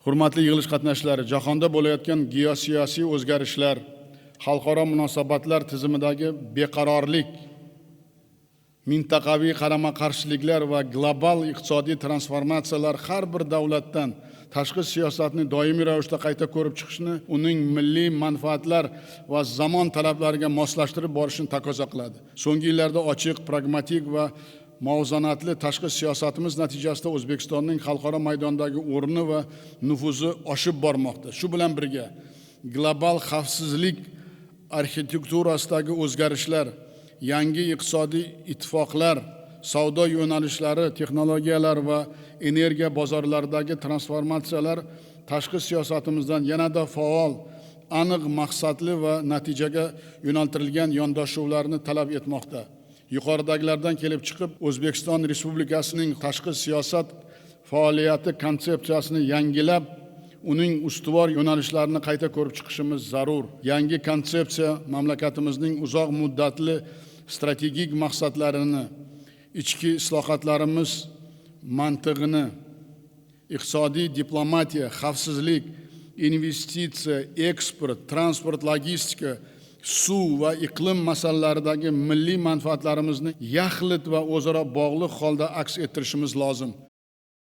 Hurmatli yig'ilish qatnashchilari, jahonda bo'layotgan geosiyosiy o'zgarishlar, xalqaro munosabatlar tizimidagi beqarorlik, mintaqaviy qarama qarshiliklar va global iqtisodiy transformatsiyalar har bir davlatdan tashqi siyosatni doimiy ravishda qayta ko'rib chiqishni, uning milliy manfaatlar va zamon talablariga moslashtirib borishni taqozo qiladi. So'nggi yillarda ochiq, pragmatik va muvozanatli tashqi siyosatimiz natijasida O'zbekistonning xalqaro maydondagi o'rni va nufuzi oshib bormoqda. Shu bilan birga, global xavfsizlik arxitekturasidagi o'zgarishlar, yangi iqtisodiy ittifoqlar, savdo yo'nalishlari, texnologiyalar va energiya bozorlaridagi transformatsiyalar tashqi siyosatimizdan yanada faol, aniq maqsadli va natijaga yo'naltirilgan yondashuvlarni talab etmoqda. Yuqoridagilardan kelib chiqib, O'zbekiston Respublikasining tashqi siyosat faoliyati konsepsiyasini yangilab, uning ustuvor yo'nalishlarini qayta ko'rib chiqishimiz zarur. Yangi konsepsiya mamlakatimizning uzoq muddatli strategik maqsadlarini, ichki islohotlarimiz mantig'ini, iqtisodiy diplomatiya, xavfsizlik, investitsiya, eksport, transport, logistika, suv va iqlim masalalaridagi milliy manfaatlarimizni yaxlit va o'zaro bog'liq holda aks ettirishimiz lozim.